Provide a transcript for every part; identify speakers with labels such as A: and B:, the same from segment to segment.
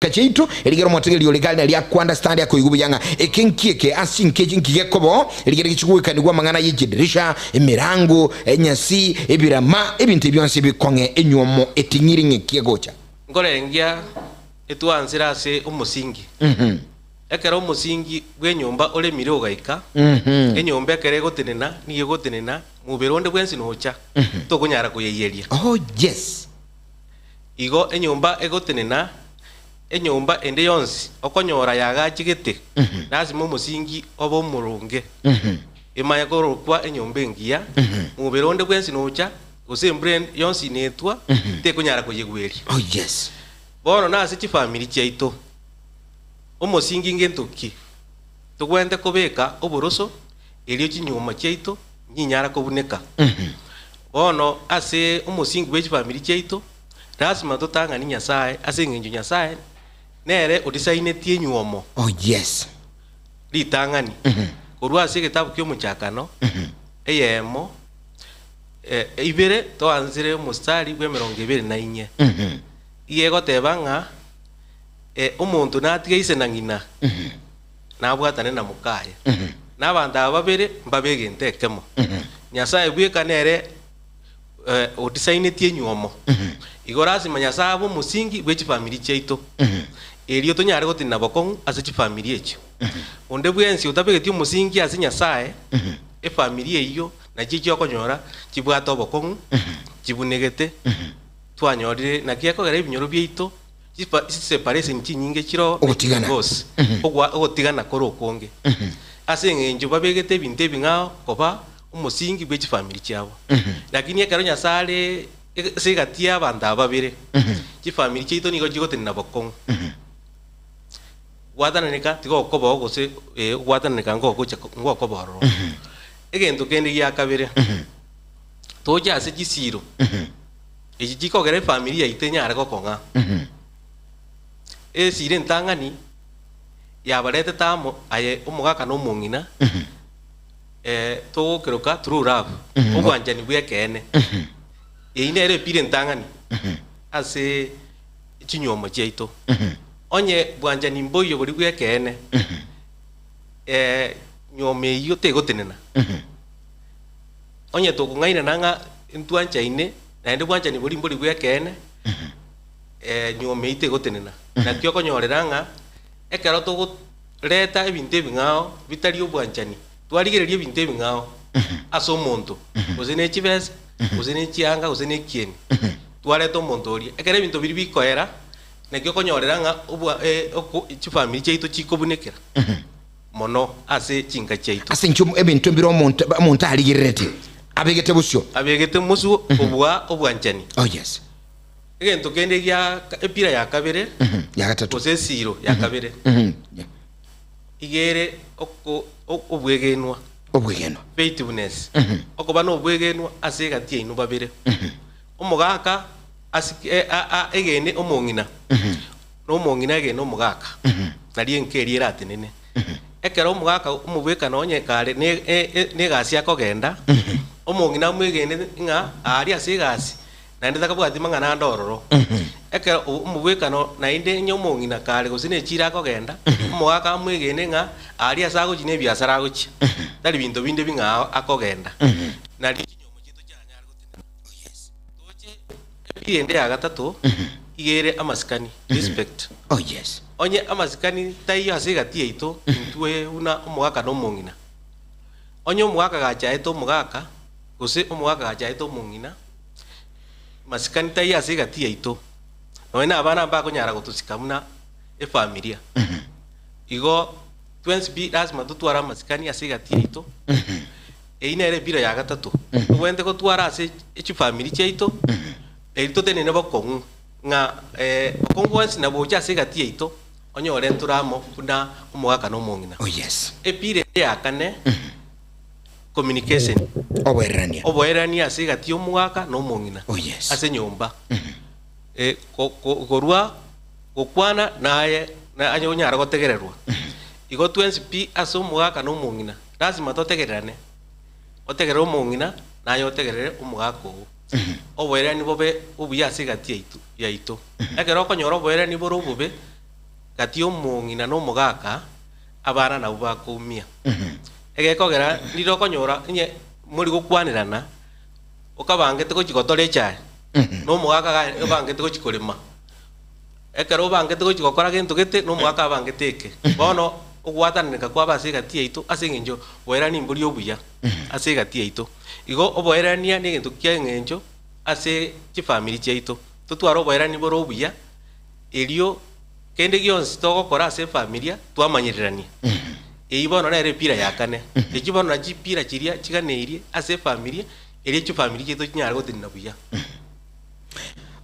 A: Chiaito, erigere omotegereri ore gari nario akounderstand akoigwa buya ng'a eke nki eke ase inki eki nki gekoba oo, erigere gichigwekanigwa amang'ana ye chidirisha, emerango, enyasi, ebirama, ebinto ebi bionsi ebikong'e enywomo eting'iri ng'eki egocha.
B: Nkorengia etwansire ase omosingi. Ekero omosingi bw'enyomba oremire ogaika, enyomba ekero egotenena nigo egotenena, mobere onde bwensi nocha, tokonyara koyeiyeria.
A: Oh yes.
B: Igo enyomba egotenena, enyomba ende yonsi okonyora yagachegete, lasima omosingi obe omoronge, emanye korokwa enyomba engiya, mobere onde bwensi nocha, gose embura ende yonsi netwa, tekonyara koyegweria.
A: Oh yes.
B: Bono nase chifamiri chiaito, omosingi ngento ki togwenerete kobeka oboroso erio chinyoma chiaito nchinyara kobuneka? Bono ase omosingi bwe chifamiri chiaito, lasima totang'ani Nyasae ase eng'encho Nyasae nere odesainetie enyuomo
A: Oh yes.
B: ritang'ani korwa ase egetabu ki'omochakano eyemo ibere toansere omostari bw'emerongo ebere na inye. Iga egoteba ng'a omonto natige ise na ng'ina nabwatane na mokaye, na abanto aba babere mbabe egento ekemo. Nyasae bweka nere odesainetie enyuomo. Igo lasima Nyasae abe omosingi bwe chifamiri chiaito, erio tonyare gotenena bokong'u ase chifamiri echio. Onde bwensi otabegeti omosingi ase Nyasae, efamiri eyio nachio echio okonyora chibwate obokong'u, chibunegete, twanyorire naki ekogera ebinyoro biaito chipa chiseparation chinyinge chiroo ne
A: Ogotigana.
B: chidivorce, ogwa ogotigana kore okonge. Ase eng'encho babegete ebinto ebing'ao koba omosingi bwe chifamiri chiabo. Lakini ekero Nyasae are ase egati ya abanto aba babere, chifamiri chiaito nigo chigotenena bokong'u. Gwatananeka tigokobao gose gwatananeka ngogocha ngokoba ororo. Egento kende gia kabere, toche ase chisiiro, echi chikogera efamiri yaito enyare gokong'a. Esiiro entang'ani yabaretete amo aye omogaka na omong'ina, togokeroka true love, obwanchani bw'ekeene. Eyio nere epira entang'ani ase chinywomo chiaito. Onye bwanchani mboiyo boria bw'ekeene, nywomo eyio tegotenena. Onye tokong'ainana ng'a ntwanchaine, naende bwanchani boria mbori bw'ekeene, nywomo eyio tegotenena. Naki okonyorera ng'a ekero togoreta ebinto ebing'ao bitari obwanchani, twarigereria ebinto ebing'ao ase omonto, gose ne chibesa, gose ne chianga, gose ne ekieni, twareta omonto oria. Ekero ebinto biria bikoera, naki okonyorera ng'a obwa oko chifamiri chiaito chikobunekera mono ase chinka chiaito.
A: Ase inche ebinto mbire omonto omonto arigerereti abegete bosio.
B: Abegete mosio kobua obwanchani.
A: Oh yes.
B: Egento kende gia epira ya kabere,
A: Ya gatato.
B: gose esiiro ya kabere, iga ere oko obwegenwa,
A: Obwegenwa.
B: faithfulness, okoba nobwegenwa ase egati yaino babere. Omogaka asike a a egene omong'ina, na omong'ina egene omogaka, nario enka eria eratenene. Ekero omogaka omobwekano onye kare ne e e negasi akogenda, omong'ina amwegene ng'a aria ase egasi naende takabwati mang'ana ande ororo. Ekero omobwekano naende onye omong'ina kare gose ne chiira akogenda, omogaka amwegene ng'a aria ase agochia ne ebiasara agochia, tari binto binde bing'ao akogenda. Nario chinyomo chiaito chianyare gotenena. Toche epiri ende ya gatato, iga ere amasikani, respect.
A: Oh yes.
B: Onye amasikani taiyo ase egati yaito intwe buna omogaka na omong'ina. Onye omogaka gachaete omogaka, gose omogaka gachaete omong'ina, Masikani taiyo ase egati yaito, nonya na abana mbakonyara gotosika buna efamilia. Igo twensi pi lasima totware amasikani ase egati yaito. Eyio nere epira ya gatato tobwenerete gotwara ase chifamiri chiaito, erio totenene bokong'u ng'a bokong'u bwensi naboche ase egati yaito onyore ntore amo buna omogaka na omong'ina.
A: Oh yes.
B: Epira ende ya kane. Communication.
A: Oboererania.
B: Oboererania ase egati y'omogaka na omong'ina.
A: Oh yes.
B: Ase enyomba. Eh, ko- ko- korwa gokwana naye na aye onyare gotegererwa. Igo twensi pi ase omogaka na omong'ina, lasima totegererane. Otegerere omong'ina, naye otegerere omogaka oo. Oboererani bobe obuya ase egati yaito yaito. Ekero okonyora oboererani bore obobe. Gati y'omong'ina na omogaka, abana nabwo bakoumia. Egekogera rire okonyora onye mori gokwanerana, okabangete gochia gotora echae, na omogaka iga obangete gochia korema. Ekero obangete gochia gokora gento gete, na omogaka abangete eke. Bono ogwatananeka kwaba ase egati yaito ase eng'encho boerani mbori obuya ase egati yaito. Igo oboerania na egento kia eng'encho ase chifamiri chiaito. Totware oboerani bore obuya. Erio kende gionsi togokora ase efamilia twamanyererania. Eyio bono nere epira ya kane. Echio bono nachio chipira chiria chiganeirie ase efamilia, erio chifamiri chiaito chinyare gotenena buya.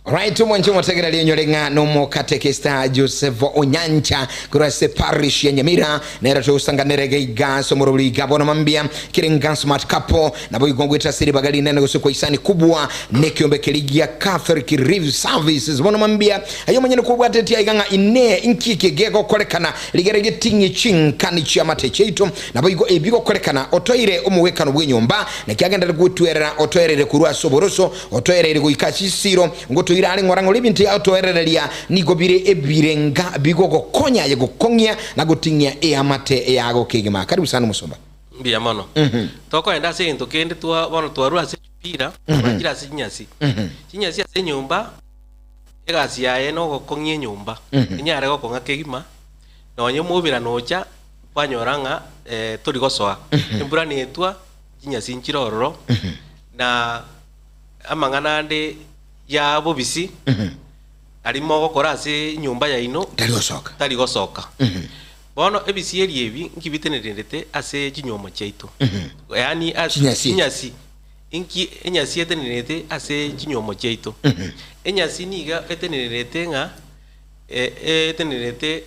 A: Alright, omwanche omotegereri onyore ng'a nomokatekista Joseph Onyancha korwa ase parish ya Nyamira nere togosanganere geiga ase omorobori iga bono mambia kere nga smart couple nabo igo goeta ase ribaga rinene gose kwa isani kubwa nekiombe keria gia Catholic Relief Services bono mambia Aye omonyene kobwatetie aiga ng'a Inee, inki eke gegokorekana? Rigere geting'ie chinkani chi'amate chiaito. Naboigo ebi bigokorekana, otoire omogwekano bw'enyomba, naki agenderere gotwerera, otoereire korwa ase oboroso, otoereire goika ase chisiiro, ngotoire are ng'ora ng'ora ebinto otoerereria nigo bire ebirenga bigogokonya aye gokong'ia na goting'ia eamate yago kegima. Karibu sana omosomba.
B: Mbuya mono. Tokoenda ase egento kende twa bono twarure ase chipira, twachire ase chinyasi. Chinyasi ase enyomba. Egasi yaye nogokong'ia enyomba, enyare gokong'a kegima, nonye omobira nocha, kwanyora ng'a tori gosoa. Embura netwa, chinyasi nchire ororo, na amang'ana ande ya bobisi, aria mogokora ase enyomba yaino,
A: Tari gosoka.
B: tari gosoka. Bono ebisieri ebi nki bitenenerete ase chinywomo chiaito, yaani ase
A: Chinyasi echi.
B: chinyasi. Inki enyasi etenenerete ase chinywomo chiaito? Enyasi nigo etenenerete ng'a etenenerete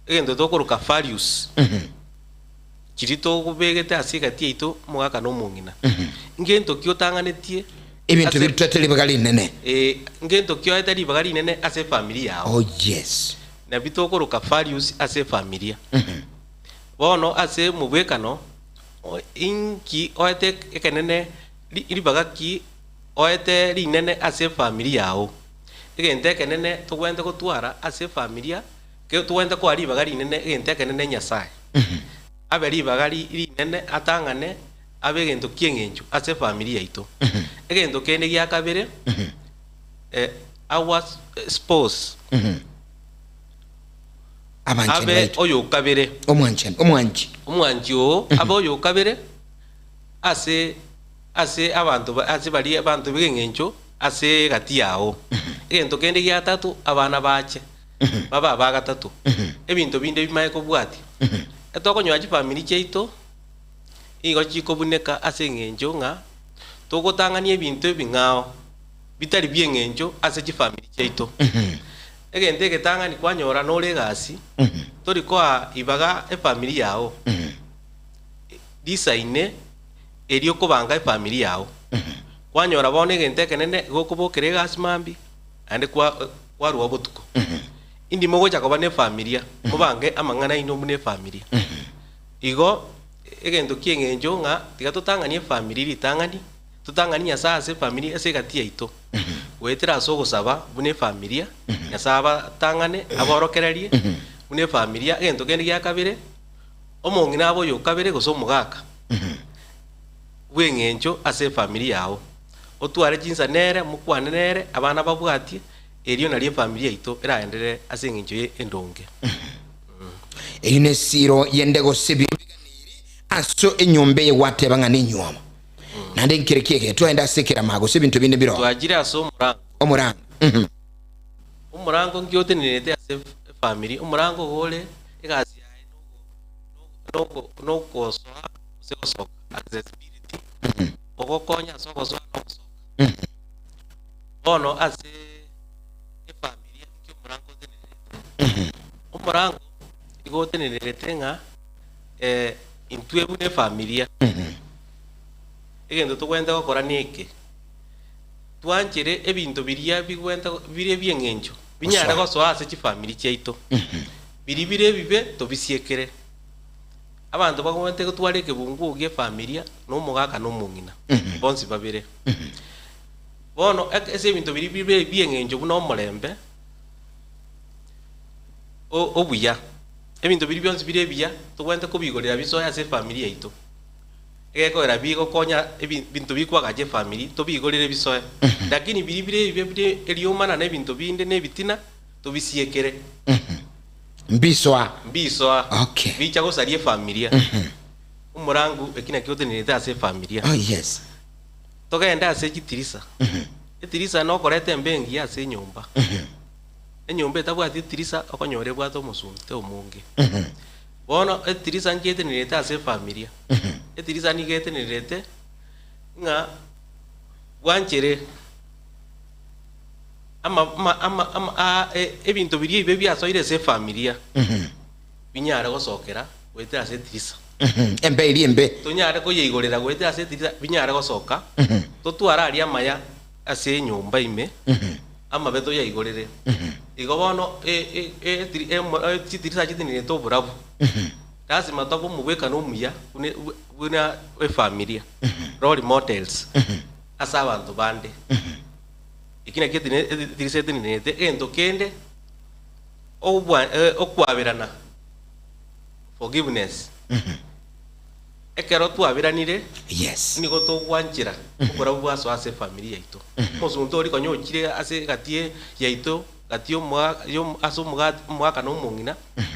B: egento tokoroka values chiria tobegete ase egati yaito omogaka na omong'ina. Ngento ki otang'anetie
A: Ebinto
B: ase
A: biritwete ribaga rinene.
B: ngento ki oete ribaga rinene ase efamiri yao?
A: Oh yes.
B: Nabio tokoroka values ase efamilia. Bono ase omobwekano, Inki oete ekenene ribaga ki oete rinene ase efamiri yao? Egento ekenene togwenerete gotwara ase efamilia, togwenerete koa ribaga rinene egento ekenene Nyasae. Abe ribaga rinene atang'ane abe egento ki'eng'encho ase efamiri yaito. Egento kende gia kabere, our spouse.
A: Abanchani
B: Abe
A: baito.
B: oyokabere.
A: Omwanchani, omwanchi.
B: Omwanchi oo abe oyokabere ase ase abanto ba ase baria abanto b'eng'encho ase egati yao. Egento kende giatato, abana bache, babe abagatato. Ebinto binde bimanye kobwatia. Etokonyora chifamiri chiaito, nigo chikobuneka ase eng'encho ng'a togotang'ania ebinto ebing'ao bitari bi'eng'encho ase chifamiri chiaito. Egento egetang'ani kwanyora nore egasi, tori koa ibaga efamiri yao risaine erio kobanga efamiri yao. Kwanyora bono egento ekenene igo okobokera egasi mambia naende kwa kwarua botuko. Indi mogocha koba na efamilia, mobange amang'ana aino buna efamilia. Igo egento ki'eng'encho ng'a tiga totang'anie efamiri ritang'ani. Totang'ani Nyasae ase efamiri ase egati yaito, goetera ase ogosaba buna efamilia, Nyasae abatang'ane, aborokererie buna efamilia. Egento kende gia kabere, omong'ina abe oyo kabere gose omogaka bw'eng'encho ase efamiri yao. Otware chinsa nere, mokwane nere, abana babwatie, erio nario efamiri yaito eraenderere ase eng'encho ye endonge.
A: Eyio nesiro yende gose ebiganeiri ase enyomba eye gwateba ng'a nenyuomo. Naende nkere ki eke twaenda ase ekerama gose ebinto binde mbiroo?
B: Twachire ase omorango.
A: Omorango. Mhm.
B: Omorango nki otenenerete ase efamiri? Omorango ogo ore egasi yaye nogo nogo nogosoa gose gosoka, accessibility, ogokonya ase ogosoa na ogosoka. Bono ase efamiri nki omorango otenenerete? Omorango igo otenenerete ng'a intwe buna efamilia, egento togwenerete gokora neke, twanchere ebinto biria bigwenerete bire ebi'eng'encho binyare gosoa ase chifamiri chiaito. Biria bire ebibe tobisiekere. Abanto bagwenerete gotwara ekebunguo gi'efamilia na omogaka na omong'ina, bonsi babere. Bono ase ebinto biria bire ebi'eng'encho buna omorembe. Obuya. Ebinto biria bionsi bire ebiya tobwenerete kobigorera bisoe ase efamiri yaito. Egekogera bigokonya ebinto bikoagacha efamiri tobigorere bisoe. Lakini biria bire ebibe bire eriomana na ebinto binde na ebitina tobisiekere.
A: Mbisoa.
B: Mbisoa. Okay. Bicha gosaria efamilia. Omorangu eki nakio otenerete ase efamilia.
A: Oh yes.
B: Togende ase chitirisa. Etirisa nokoreta embe engiya ase enyomba. Enyomba etabwati etirisa okonyora ebwate omosunte omonge. Bono etirisa nki etenerete ase efamilia? Etirisa nigo etenerete ng'a bwanchere ama ama ama ama aa ebinto biria ebibe biasoire ase efamilia binyare gosokera goetera ase etirisa.
A: Embe eria embe.
B: Tonyare koyeigorera goetera ase etirisa binyare gosoka, totware aria amaya ase enyomba ime, amabe toyaigorere. Igo bono chitirisa chitinerete oborabu, lasima tobe omobwekano omuya buna efamilia, role models ase abanto bande. Eki nakio etirisa etinerete. Egento kende, okwaberana, forgiveness. Ekero twaberanire,
A: Yes.
B: nigo togwanchera oborabu bwasoa ase efamiri yaito. Omosunte oria konya ochire ase egati yaito, gati y'omoa y'omo ase omogati omogaka na omong'ina,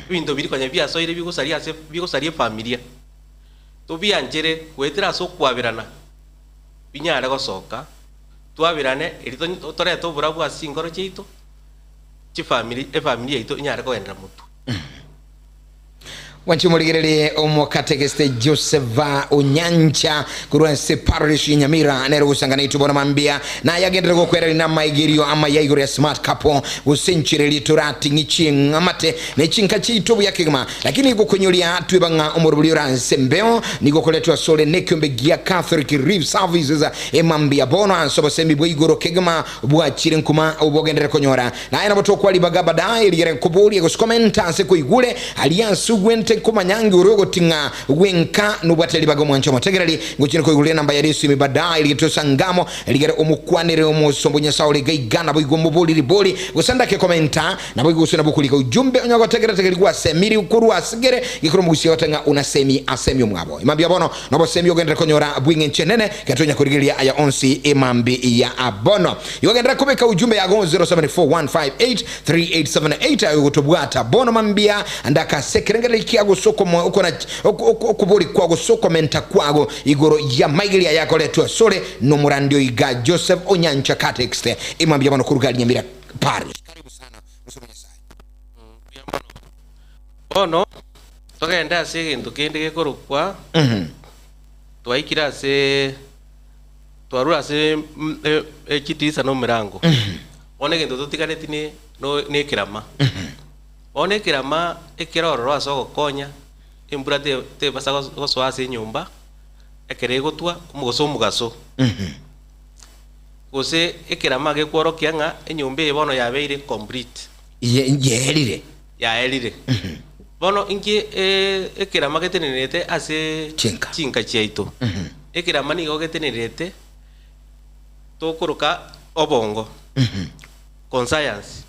B: ebinto biria konya biasoire bigosaria ase bigosaria efamilia, tobianchere goetera ase okwaberana, binyare gosoka, twaberane erio tonye torete oborabu ase chinkoro chiaito, chifamiri efamiri yaito enyare kogenderera motwe.
A: Gwancha omorigererie omokatekeste Joseph Onyancha korwa ase parish ya Nyamira nere ogosanga naitwe bono mambia naye agenderere gokwereri namaigerio amaya igoro ya smart couple gose enchera eria torating'i ching'amate ne chinka chiaito buya kegima lakini gokonyoria tweba ng'a omorobori ore ase embeo nigo okoretwa asore nekiombe gia Catholic Relief Services emambia bono ase obosemi bwa igoro kegima bwachire nkuma obogenderere konyora Naye nabo tokwa ribaga badaye rigere nkoborie gose komenta ase koigure aria ase ogwente nkomanya ng'a ore ogoting'a gwenka nobwate ribaga omwanche omotegereri ngochire koigurera enamba ya resimi badaye rigere tosangamo rigere omokwanere omosomba o Nyasae ore iga iga naboigo omoborie ribori gose ndake komenta naboigo gose nabo okorika ujumbe onye ogotegera tegeri gwasemiri korwa ase gere gekero omogusia gote ng'a unasemi asemi omwabo Emambia bono nobosemi ogenderere konyora bw'eng'encho enene getonya korigereria aya onsi emambi ya bono. Igo genderera kobeka ujumbe yago 0741583878 aye ogotobwata bono mambia ndaka ase ekerengererio kia gose okobori kwa gose okomenta kwago igoro y'amaigerio aya akoretwe asore nomorandi oiga Joseph Onyancha Catext emambia bono koruga Nyamira Parish. Karibu sana mosomba Nyasaye.
B: Mbuya mono. Bono togende ase egento kende gekorokwa twaikire ase twarure ase chitirisa na omorango. Bono egento totigareti ne ne ekerama. Bono ekerama ekere ororo ase ogokonya embura te tebasa gosoa ase enyomba ekero egotwa gose omogaso. Gose ekerama gekworokia ng'a enyomba eye bono yabeire complete.
A: Yaerire.
B: Yaerire. Bono inki ekerama getenenerete ase
A: Chinka.
B: chinka chiaito? Ekerama nigo getenenerete tokoroka obongo, conscience.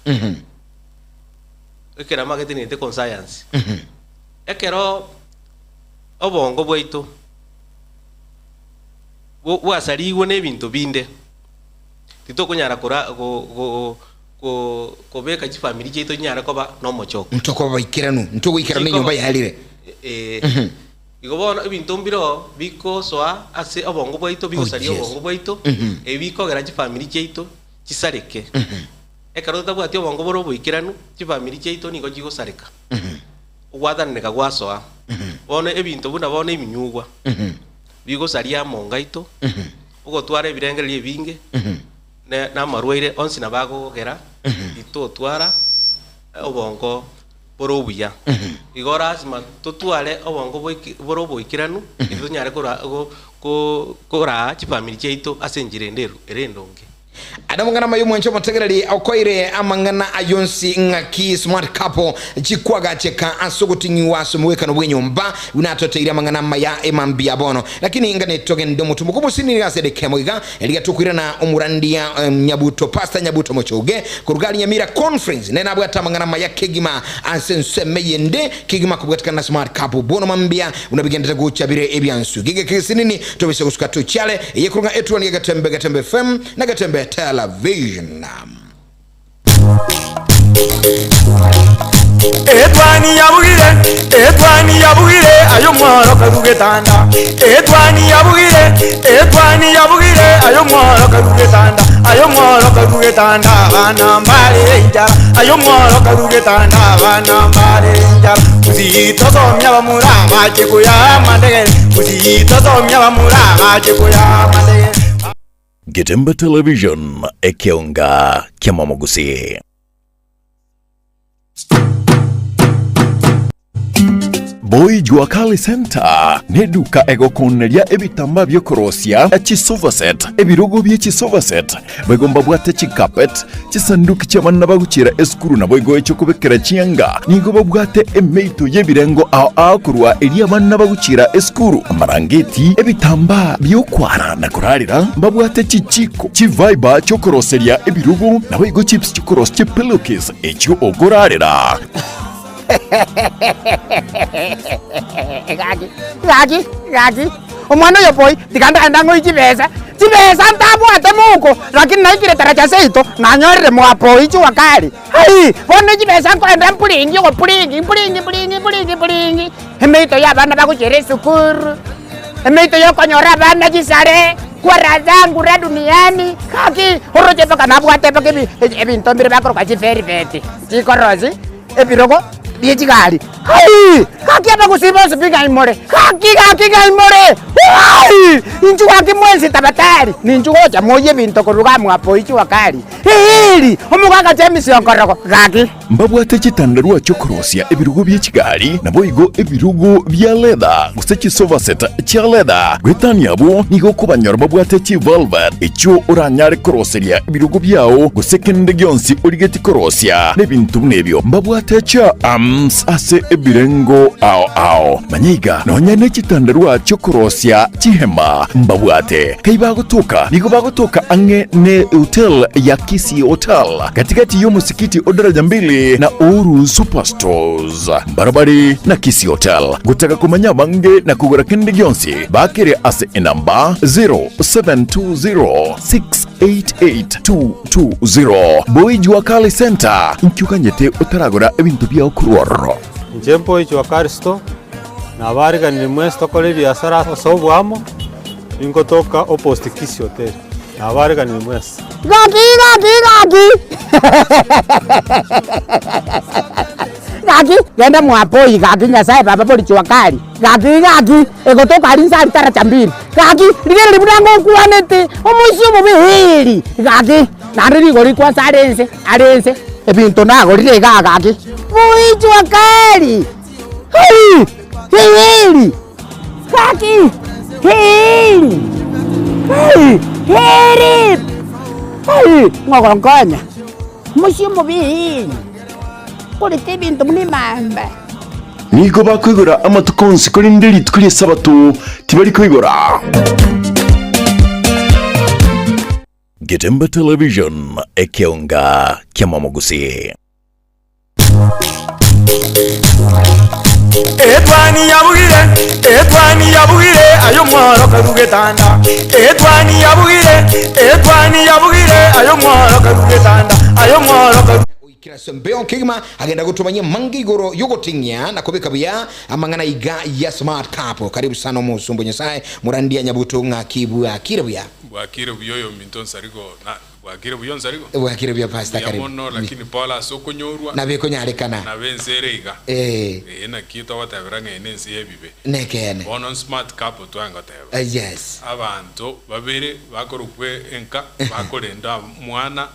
B: Ekerama getenenerete conscience. Ekero obongo bwaito bwasarigwe na ebinto binde, titokonyara kora go go go kobeka chifamiri chiaito chinyare koba nomochoko.
A: Ntokoba baikeranu, ntogoikeranu
B: Chikoba
A: enyomba yaerire.
B: Eh, igo bono ebinto mbiroo bikosoa ase obongo bwaito
A: Oh
B: bigosaria
A: yes.
B: obongo bwaito, ebi bikogera chifamiri chiaito chisareke. Ekero totabwati obongo bore oboikeranu, chifamiri chiaito nigo chigosareka. Ogwatananeka gwasoa. Bono ebinto buna bono ebinyugwa, bigosaria amongo aito, ogotwara ebirengererio ebinge, ne namarwaire onsi nabo agogera titotwara obongo bore obuya. Igo lasima totware obongo boike bore oboikeranu erio tonyare kora go ko koraa chifamiri chiaito ase enchera ende ere endonge.
A: Aya namang'ana amaya omwanche omotegereri okoire amang'ana ayio onsi ng'aki smart couple chikwagacheka ase ogoting'iwa ase omogwekano bw'enyomba buna atoteire amang'ana amaya emambia bono. Lakini ngane togende omotumo kw'omosinini ase edeka emo iga riria tokoirana omorandia Nyabuto Pastor Nyabuto Mochoge koruga aria Nyamira Conference nere nabwate amang'ana amaya kegima ase ensemo eyende kegima kobwatekana na smart couple bono mambia buna bigenderete gocha bire ebiansu. Gege kegesinini tobise gosuka tochiare eye korwa etuoni ya Getembe, Getembe FM na Getembe Television.
C: Etwani yabugire, etwani yabugire, aye omworo karue getanda. Etwani yabugire, etwani yabugire, aye omworo karue getanda. Aye omworo karue getanda, abana mbare enchara. Aye omworo karue getanda, abana mbare enchara. Gusii tosomia abamura bache koyaa amandegere, Gusii tosomia abamura bache koyaa amandegere.
D: Getembe Television, ekeonga ki'amamogusii. Boy Jua Kali Center neduka egokoneria ebitambaa biokorosia chisofa set, ebirogo bie chisofa set, boigo mbabwate chicarpet, chisanduki chi'abana bagochiera esukuru naboigo echiokobekera chianga. Nigo babwate emeito y'ebirengo ao ao korwa eria abana bagochiera esukuru, amarangeti, ebitambaa bi'okwara na korarera, mbabwate chichiko, chifiber chiokoroseria ebirogo, naboigo chips chiokorosia chipillowcase echio okorarera.
E: Gaki, gaki, gaki, omwana oyo boy, tiga ndagende ng'oe chibesa, chibesa ntabwate mouko, lakini naikire taraja seito, nanyorire mwa boy jua kali, aii, bono chibesa nkoenda mpuringi ogopuringi mpuringi mpuringi mpuringi mpuringi, emeito ya abana bagochiera esukuru, emeito ya okonyora abana chisare, kwa raha zangu ra duniani, gaki, oroche mpaka nabwate mpaka ebi ebinto mbire bakoroka chivelvet, chikorosi. Ebirogo bie chigari. Aii! Gaki abagusii bonsi pi ng'ai more? Gaki gaki ng'ai more? Aii! Inchuo gaki mwensi tabatari, ninchu gocha moyie ebinto korwa igaa mwa Jua Kali. Eeri! Omogaka James Onkorogo, gaki.
D: Mbabwate chitandarua chi'okorosia ebirogo bie chigari, naboigo ebirogo bia leather, gose chisofa set chia leather. Goetania abwo, nigo okobanyora babwate chivelvet, echio oranyare koroseria ebirogo biao, gose kende gionsi origetie korosia nebinto buna ebio. Mbabwate chiarms ase ebirengo ao ao. Manya iga, nonya ne chitandarua chi'okorosia chihema mbabwate. Kai bagotoka? Nigo bagotoka ang'e ne hotel ya Kisii Hotel, gatigati y'omosikiti o Daraja Mbili na Uhuru Superstores. Mbarabare na Kisii Hotel. Gotaka komanya abange na kogora kende gionsi, bakere ase enamba 0720688220. Boy Jua Kali Center, inki oganyete otaragora ebinto biao korwa ororo?
F: Inche Boy Jua Kali Store, nabariganire mwensi tokore ebiasara ase oboamo, ningotoka opposite Kisii Hotel, nabariganire mwensi.
E: Gaki gaki gaki gaki genda mwapoi gaki Nyasaye baba bori jua kali gaki gaki egotoka aria inse aria taracha mbili gaki rigereria buna ngokwanete omoisia omobe eeri gaki naende rigori kwansa are inse are inse ebinto nagorire igaa gaki boi jua kali hai eeri gaki eeri hai eeri hai ng'ogonkonya omoisia omobe eeri. Korete ebinto buna emamba.
D: Nigo bakoigora amatuko onsi, korende rituko ri'Esabato tibari koigora. Getembe Television, ekeonga ki'amamogusii.
C: Etwani yabugire, etwani yabugire, aye omworo karue getanda. Etwani yabugire, etwani yabugire, aye omworo karue getanda. Aye omworo karue.
A: Goikera ase embeo kegima agenda gotomanyia mange igoro y'ogoting'ia na kobeka buya amang'ana iga ya smart cup. Karibu sana omosomba o Nyasae Morandia Nyabuto ng'aki bwakire buya.
G: Bwakire buya oyominto nsarigo na bwakire buya onsarigo?
A: Bwakire buya pastor
G: Mbuya
A: karibu.
G: mono lakini pole ase okonyorwa
A: Nabo ekonyarekana.
G: nabo ense ere iga.
A: Eh.
G: Ee naki togotebera ng'a eye nense y'ebibe.
A: Nekeene.
G: Bono smart cup twangoteba.
A: Yes.
G: Abanto babere bakorokwa enka bakorenda omwana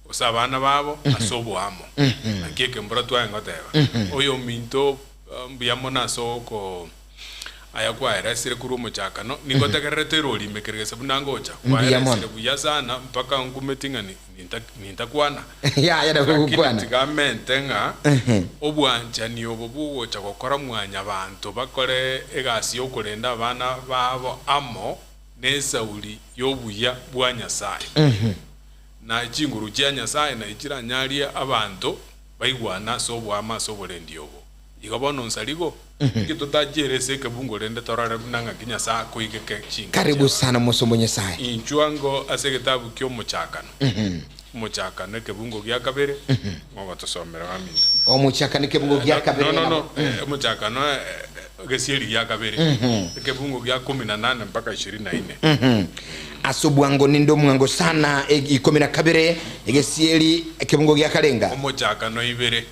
G: gose abana babo ase oboamo. Naki ekembura twaye ngoteba, oyominto mbuya mono ase oko. Aya kwaeresire korwa omochakano, nigo otegererete erori ime kere gese buna ngocha.
A: Mbuya
G: Kwaeresire
A: mono.
G: buya sana mpaka nkumeti ng'a ni- ninta- nintakwana.
A: Yaya nabo
G: Lakini
A: gokwana.
G: tiga amente ng'a obwanchani obo bwogocha gokora mwanyabanto bakore egasi yokorenda abana babo amo nesauri y'obuya bwa Nyasae. Na chinguru chia Nyasae naye chiranyarie abanto baigwane ase oboamo ase oborendi obo. Igo bono nsarigo, inki totachiere ase ekebungo rende torore buna ng'aki Nyasae akoigeka chinka
A: Karibu
G: chi'abanto.
A: sana mosomba o Nyasae.
G: Inchuo ango ase egetabu ki'Omochakano, Omochakano ekebungo gia kabere, mogotosomera baminto.
A: Omochakano ekebungo gia kabere
G: No, no,
A: nabo.
G: no, Omochakano egesieri gia kabere, ekebungo gia kumi na nane mpaka ishirini na ine.
A: Ase obwango ninde omwango sana, ikomi na kabere, egesieri ekebungo gia karenga.
G: Omochakano ibere.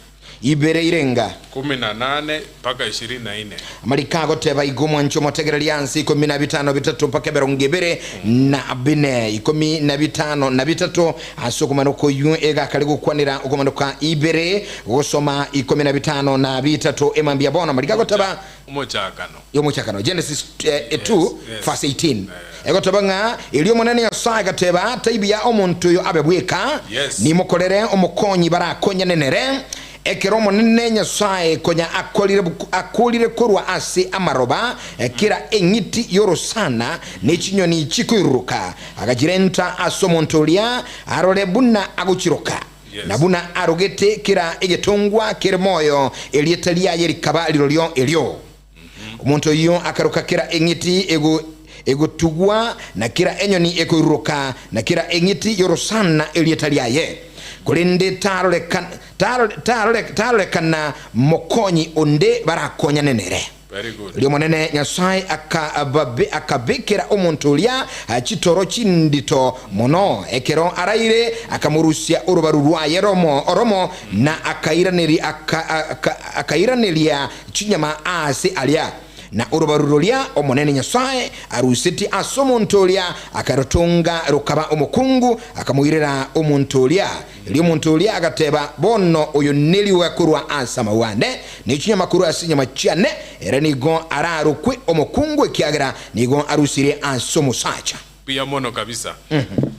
A: Ibere irenga.
G: Kumi na nane mpaka ishirini na ine.
A: Amariko agoteba igo, Omwanche omotegereria anse ikomi na bitano bitato mpaka emerongo ebere na bine, ikomi na bitano na bitato, ase okomanoka oyio egakare gokwanera okomanoka ibere, gosoma ikomi na bitano na bitato emambia bono. Amariko agoteba.
G: Omochakano.
A: Y'omochakano, Genesis 2
G: Yes, yes.
A: verse 18, egoteba ng'a erio Omonene Nyasae agateba, Taibuya omonto oyo abe bweka,
G: Yes.
A: nimokorere omokonyi barakonyane nere. Ekero Omonene Nyasae konya akorire akorire korwa ase amaroba kera eng'iti y'orosana ne chinyoni chikoiruruka, agachirenta ase omonto oria arore buna agochiroka.
G: Yes.
A: Na buna arogete kera egetongwa kere moyo, erieta riaye rikaba rirorio erio. Omonto oyio akaroka kera eng'iti ego egotugwa, na kera enyoni ekoiruruka, na kera eng'iti y'orosana erieta riaye. Korende taroreka tarore tarore tarorekana mokonyi onde barakonyane nere.
G: Very good.
A: Erio Omonene Nyasae akababe akabekera omonto oria chitoro chindito mono, ekero araire akamorusia orobaru rwaye romo oromo, na akairaneri aka aka akairaneria chinyama aase aria. Na orobaru roria Omonene Nyasae arusetie ase omonto oria akarotonga rokaba omokungu, akamoirera omonto oria. Erio omonto oria agateba, Bono oyo nerioga korwa ase amauga ane, ne chinyama korwa ase chinyama chiane, ere nigo ararokwe omokungu, ekiagera nigo arusirie ase omosacha.
G: Mbuya mono kabisa.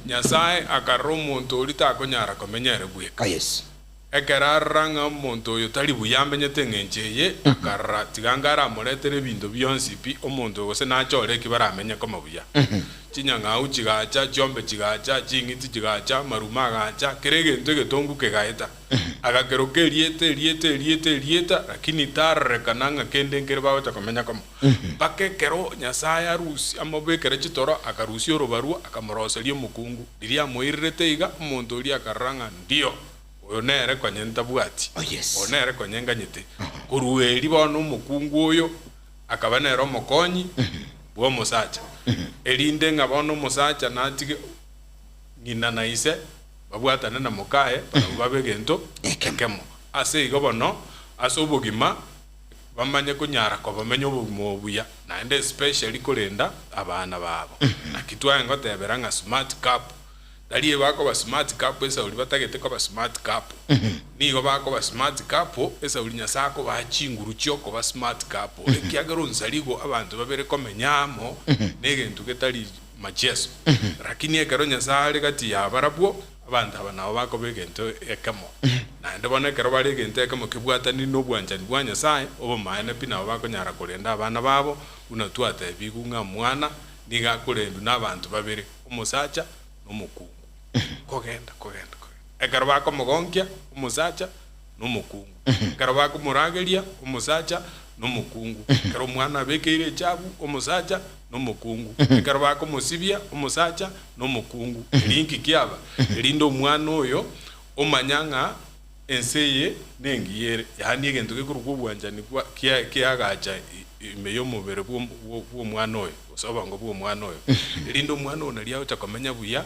G: Nyasae akarora omonto oria takonyara komenya ere bweka.
A: Oh yes.
G: Ekero arora ng'a omonto oyo tari buya amenyete engencho eye, akarora tiga anga aramoretere ebinto bionsi pi omonto oyo gose nachore eki baramenye koma buya. Chinyang'au chigacha, chiombe chigacha, ching'iti chigacha, amaruma agacha, kera egento egetongu kegaeta. Agakeroka erieta, erieta, erieta, erieta, lakini tarorekana ng'a kende nkere bagocha komenya komo. Mpaka ekero Nyasae arusia amobekere chitoro, akarusia orobarua, akamoroseria omokungu. Riria amoirerete iga, omonto oria akarora ng'a ndio, oyo nere konye ntabwati,
A: Oh yes.
G: oyo nere konye nganyete. Korwa erio bono omokungu oyo akaba nere omokonyi bw'omosacha, erinde ng'a bono omosacha natige ng'ina na ise babwatane na mokaye, barabwo babe egento ekemo. Ase igo bono, ase obogima bamanye konyara kobamenya obogima obo buya, naende especially korenda abana babo. Naki twaye ngotebera ng'a smart couple, tari ebakoba smart couple esauri batagete koba smart couple, nigo bakoba smart couple esauri Nyasae akobaa chinguru chiokoba smart couple, ekiagera onsarigo abanto babere komenya amo negento getari macheso. Lakini ekero Nyasae are gati ya barabwo, Abanto aba nabo bakoba egento ekemo, naende bono ekero bare egento ekemo kebwatanire nobwanchani bwa Nyasae, obomaene pi nabo bakonyara korenda abana babo, buna twatebigwe ng'a omwana nigo akorendwa nabanto babere, omosacha na omokungu. Kogenda, kogenda, kogenda. Ekero bakomogonkia, omosacha na omokungu. Ekero bakomorageria, omosacha na omokungu. Ekero omwana abekeire echabu, omosacha na omokungu. Ekero bakomosibia, omosacha na omokungu. Eri inki kiaba? Erinde omwana oyo omanya ng'a ense eye nengiya ere, yaani egento gekorokwa obwanchani bwa kia kiagacha ime y'omobere bw'omwana oyo, gose obongo bw'omwana oyo. Erinde omwana oyo naria agocha komenya buya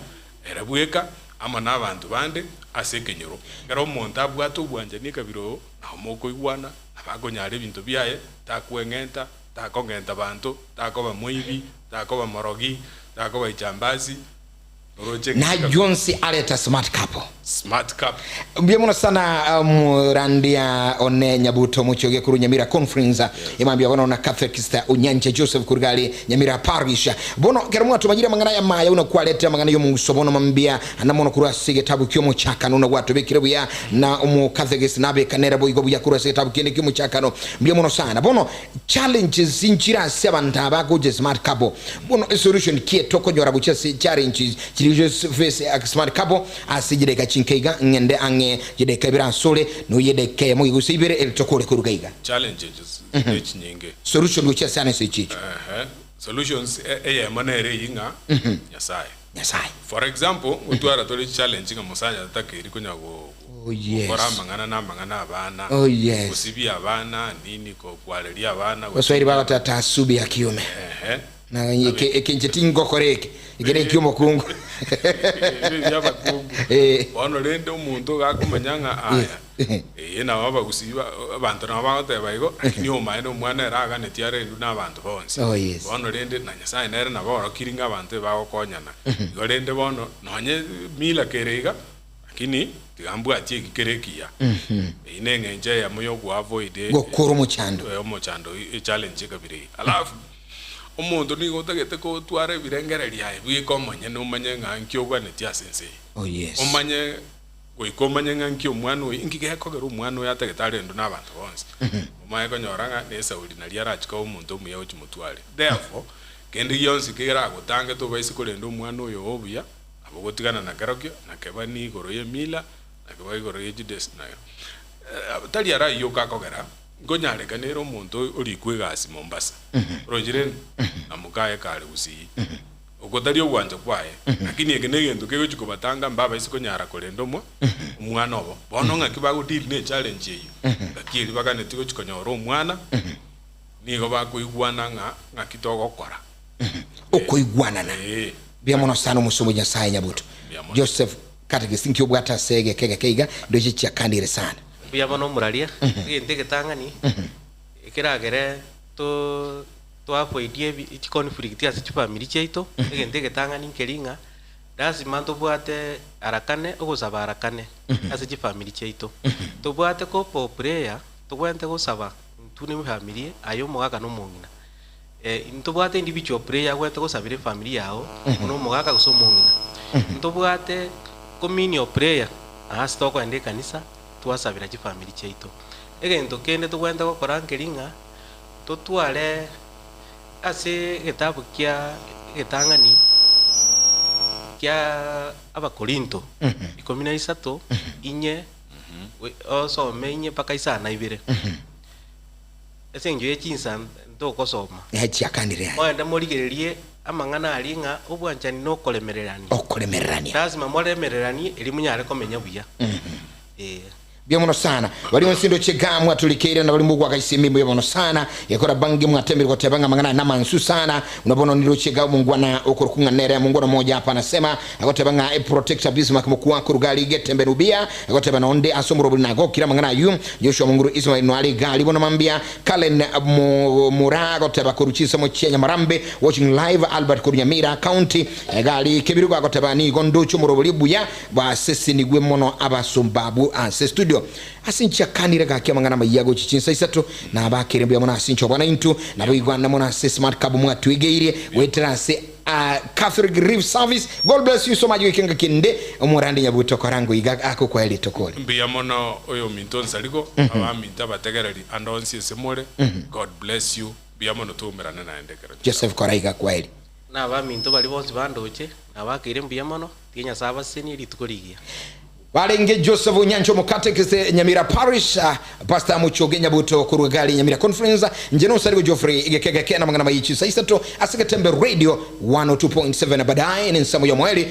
G: Ere bweka amo nabanto bande ase ekenyoro. Ekero omonto abwate obwanchani ekabira oo, nao mokoigwana, nabo akonyara ebinto biaye, takweng'enta, takong'enta banto, takoba moibi, takoba morogi, takoba ijambasi. Oroche
A: Na Jonsi areta smart couple.
G: Smart couple.
A: Mbuya mono sana omorandia one Nyabuto Omochie korwa Nyamira Conference emambia bono na Cathechista Onyancha Joseph korwa gari Nyamira Parish. Bono kero mwatomanyire amang'ana aya maya buna kwaretire amang'ana y'omonguso bono mambia na mono korwa ase egetabu ki'omochakano buna gwatobekire buya na omocathechist nabekanere boigo buya korwa ase egetabu kende ki'omochakano. Mbuya mono sana. Bono Challenges nchire ase abanto aba gocha smart couple. Bono esolution ki tokonyora gochia ase challenges chiria face smart couple ase chidaeka chinke iga ng'ende ang'e chidaeka ibere asore noyie edaeka eyemo gose ibere eri tokore koruga iga.
G: Challenges nechinyinge.
A: Solution gochia ase ase echi echo.
G: Ehe, solutions eyemo nere eyio ng'a Nyasaye.
A: Nyasaye.
G: For example, ngotwara tore challenge ng'a mosacha tatakeiri konya go
A: Oh yes.
G: gokora amang'ana na amang'ana abana,
A: Oh yes.
G: gosibia abana, nini ko kwareria abana,
A: Baswahili
G: gochia
A: bagoteba taasubi ya kiume.
G: Ehe.
A: Na eke eke inche tingokora eke, eke ne ekiomokungu.
G: Ebi ebiabakungu.
A: Eh.
G: Bono rende omonto iga akomanya ng'a aya, eye nabo abagusii ba abanto nabo bagoteba igo, lakini omaene omwana ere aganetie arendwe na abanto bonsi.
A: Oh yes.
G: Bono rende na Nyasaye nere nabo orokiri ng'a abanto ebagokonyana. Igo rende bono nonye mila kere iga, lakini tiga mbwatie eki kere ekiya. Eyio na eng'encho eyemo ya okoavoid
A: Gokora omochando.
G: omochando echallenge ekabira eye. Alafu, omonto nigo otagete kotwara ebirengererio aye bweka omonyene omanye ng'a nki oganetie ase ense eye.
A: Oh yes.
G: Omanye Goika omanye ng'a nki omwana oyo, inki gekogera omwana oyo atagete arendwe nabanto bonsi. Omanye konyora ng'a nesauri naria arache koba omonto omuya gochia motware. Therefore, kende gionsi keragotange tobaise korenda omwana oyo oo buya, nabo ogotigana na kerokio, na keba nigoro y'emila, na keba igoro ye chides na tari arayio okakogera, nkonyarekana ere omonto orikwe egasi Mombasa, oroche rende? Na mokaye kare Gusii. Oko tari ogwancha kwaye, lakini eke negento kegochia kobatanga mbabaise konyara korenda omwa omwana obo. Bono ng'aki bago deal ne echallenge eyio? Ng'aki eria baganetie gochia konyora omwana, nigo bakoigwana ng'a ng'aki togokora.
A: Okoigwanana.
G: Ee.
A: Mbuya mono sana omosomba o Nyasaye Nyabuto.
G: Mbuya mono.
A: Joseph Catechist nki obwate ase egeka egeke iga ndoche chiakanire sana.
B: Mbuya mono omoraria, egento egetang'ani ekeragere to Toavoidie ebi chiconflict ase chifamiri chiaito, egento egetang'ani nkeri ng'a lasima ntobwate arakane ogosaba arakane ase chifamiri chiaito. Tobwate couple prayer, tobwenerete gosaba intwe na efamiri aye omogaka na omong'ina. Ntobwate individual prayer ogwenerete gosabera efamiri yago buna omogaka gose omong'ina. Ntobwate communal prayer ase tokoenda ekanisa twasabera chifamiri chiaito. Egento kende tobwenerete gokora nkeri ng'a. Totware ase egetabu kia egetang'ani kia Abakorinto ikomi na isato inye osome inye mpaka isano na ibere. Ase engencho ye chinsa ntogosoma.
A: Chiakanire aya.
B: Mogende morigererie amang'ana aria ng'a obwanchani nokoremererania.
A: Okoremererania.
B: Lasima moremereranie erio monyare komenya buya. Ee.
A: Mbuya mono sana. Baria onsi ndoche igaa mwatorikeire na baria mogwagaisia emimo mbuya mono sana. Gekora bange mwatemire goteba ng'a amang'ana aya namansu sana. Buna bono niroche igaa omongwana okorokwa ng'a nere mongwana omoja hapa anasema agoteba ng'a e protector Bismarck mokwa koruga aria Getembe Nubia agoteba nonde ase omorobori nagokire amang'ana ayio. Joshua Monguru Ismael noare igaa aria bono mambia Cullen Moraa agoteba korwa chinsemo chia Nyamarambe watching live Albert korwa Nyamira county iga aria Kebirigo agoteba nigo ndoche omorobori buya Basesenigwe mono abasomba abwo ase studio ase nchiakanire gaki amang'ana amayia gochia chinsa isato na abakere mbuya mono ase inche obwana intwe naboigwana mono ase smart cab mwatwegeirie goetera ase Catholic Relief Service God bless you so much goika engaki ende omorande Nyabuto korango iga akokwaya rituko ori.
G: Mbuya mono oyominto Nsarigo, abaminto abategereri ande onsi ase more, God bless you, mbuya mono toumerane naende ekero
A: Joseph kora iga kwaheri.
B: Na abaminto baria bonsi bandoche, nabakeire mbuya mono, tiga Nyasae abasesenie rituko rigiya.
A: Barenge Joseph Onyancha Omokatekiste Nyamira Parish, Pastor Muchoge Nyabuto korwa Gari Nyamira Conference, Inche nosarigo Geoffrey Egeke Geke namang'ana maye chinsa isato ase Getembe Radio 102.7 Baadaye nensemo y'omoerio.